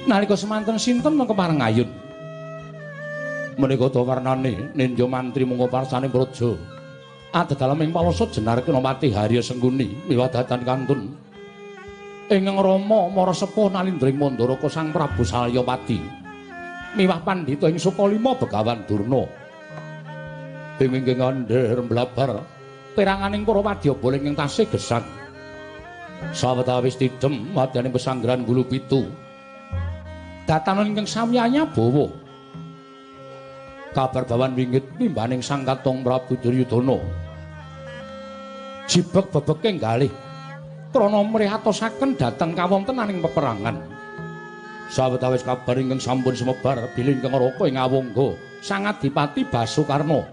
Nalika semanten sinten kepareng ayun. Menika dawarnane nindya mantri mungko parsaning praja. Adadalem ing pawasa jenar Kinopati Harya Sengkuni miwadatan kantun. Ingkang rama mara sepuh nalindring Mandaraka Sang Prabu Salyapati. Miwah pandhita ing Sukalima Begawan Durna. Ing ingkang andher mblabar peranganing para wadyabala ingkang tasih gesang. Sawetawis tidhem madyaning pesanggrahan Bulu Pitu. Datanon ingkang samyanya bawa. Kabar bawan wingit mimbaning Sang Katong Prabu Duryudana. Jibeg bebeking galih krana mrihatosaken dhateng kawontenaning peperangan. Sawetawis kabar ingkang sampun sumebar bilih ingkang raka ing Awangga Sang Adipati Basukarna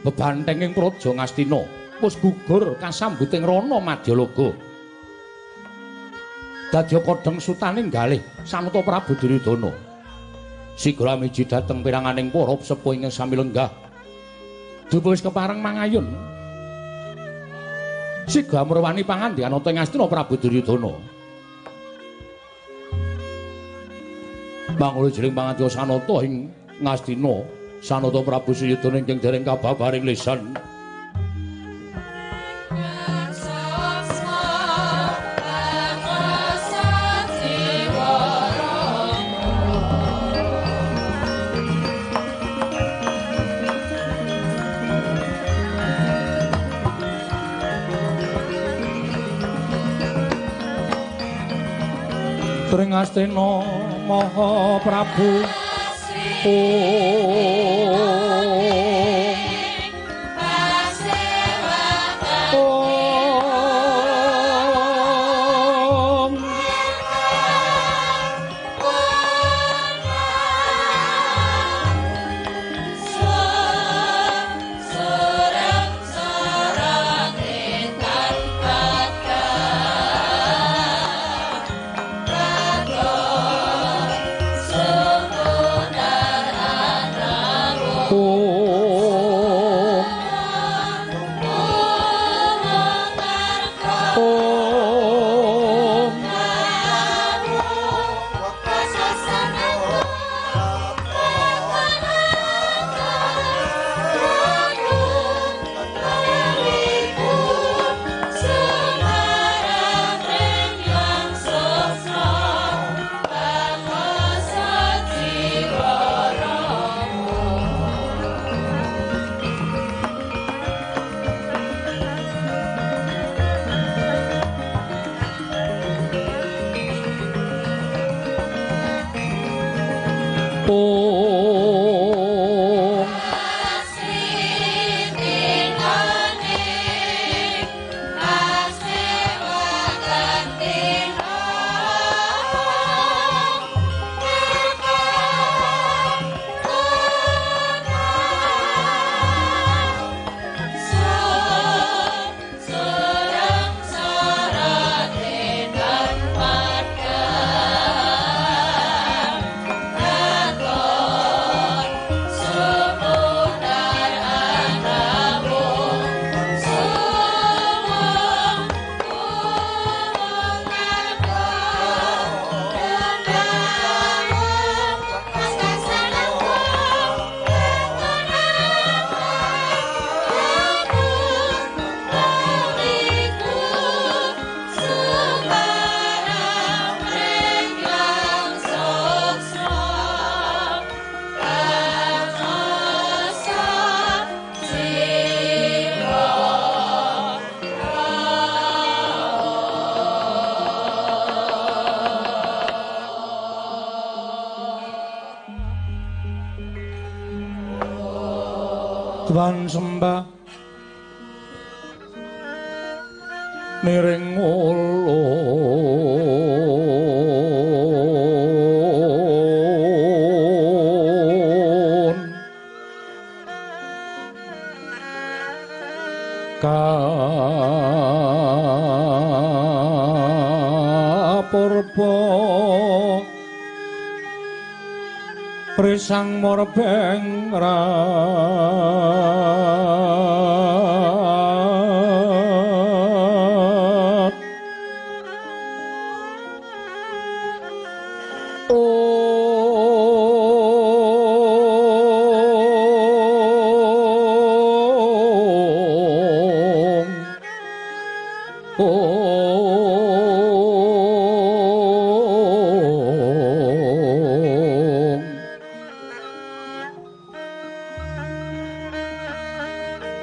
bebanteng ing Praja Ngastina wis gugur kasambuting rana Madyalaga. Dadya kodheng sutaning galih Sanata Prabu Duryudana. Sigra miji dhateng peranganing para sepuh ingkang sami lenggah. Dupa wis kepareng mangayun. Sigra murwani pangandikanata ing Ngastina Prabu Duryudana. Mangula jering pangandika Sanata ing Ngastina, Sanata Prabu Suyudana ingkang dereng kababaring lisan. Tring Astina Maha Prabu Om Tuhan sembah niring ulun kapurba prisang murbeng rat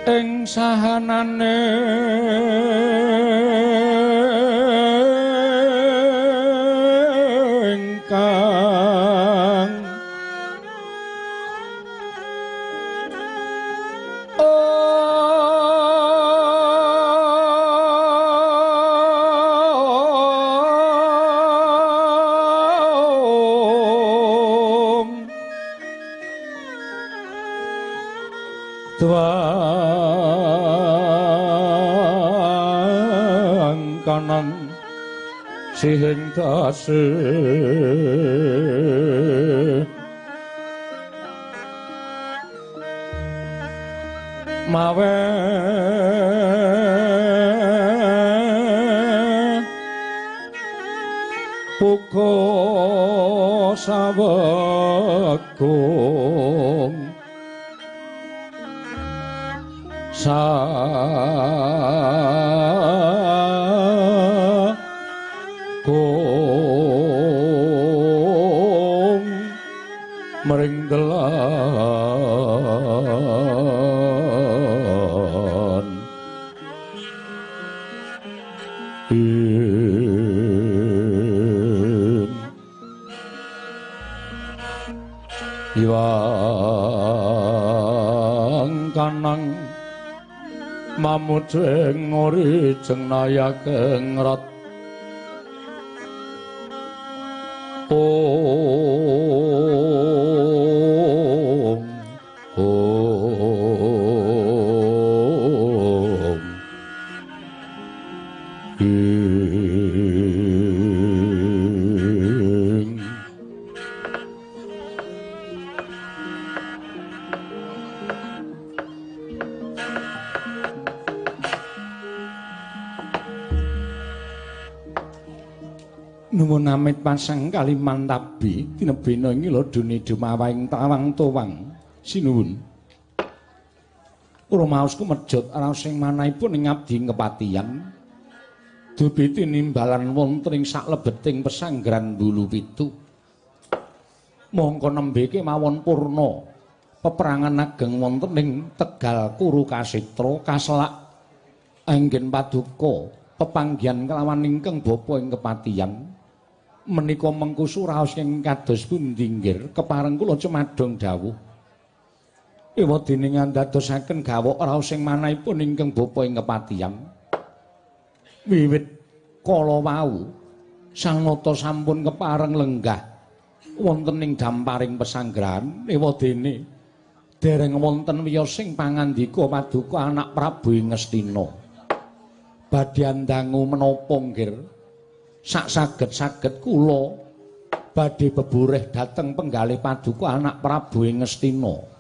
Ing sahanane ingkang Om Tuang kanan sihing dase mawe puko sawekung sagung mring delan Iwang kanang mamujeng ori jeng nayakeng rat Om Om Ing. Nuwun amit pasang kalimantabi tinebena ing ladune dumawahing tawang towang sinuwun. Rumaos kumejot raos ing manahipun ing abdi kepatihan. Dupi tinimbalan wonten ing saklebeting pesanggeran Bulu Pitu. Mongko nembe kemawon purna peperangan ageng wonten ing Tegal Kuru Kasetra kaselak anggen paduka pepanggihan kelawan ingkang bapa ing kepatihan. Menika mengkusu raos ing kados pundi nggir kepareng kula cemadong dawuh. Ewa dene ngandadosaken gawok raos ing manahipun ingkang bapa ing kepatihan. Wiwit kala wau Sang Nata sampun kepareng lenggah wonten ing damparing pesanggrahan. Ewa dene dereng wonten wiyosing pangandika paduka anak Prabu ing Ngastina. Badhe andangu menapa nggir? Sak saged-saged kula badhe bebureh dhateng penggalih paduka anak Prabu ing Ngastina.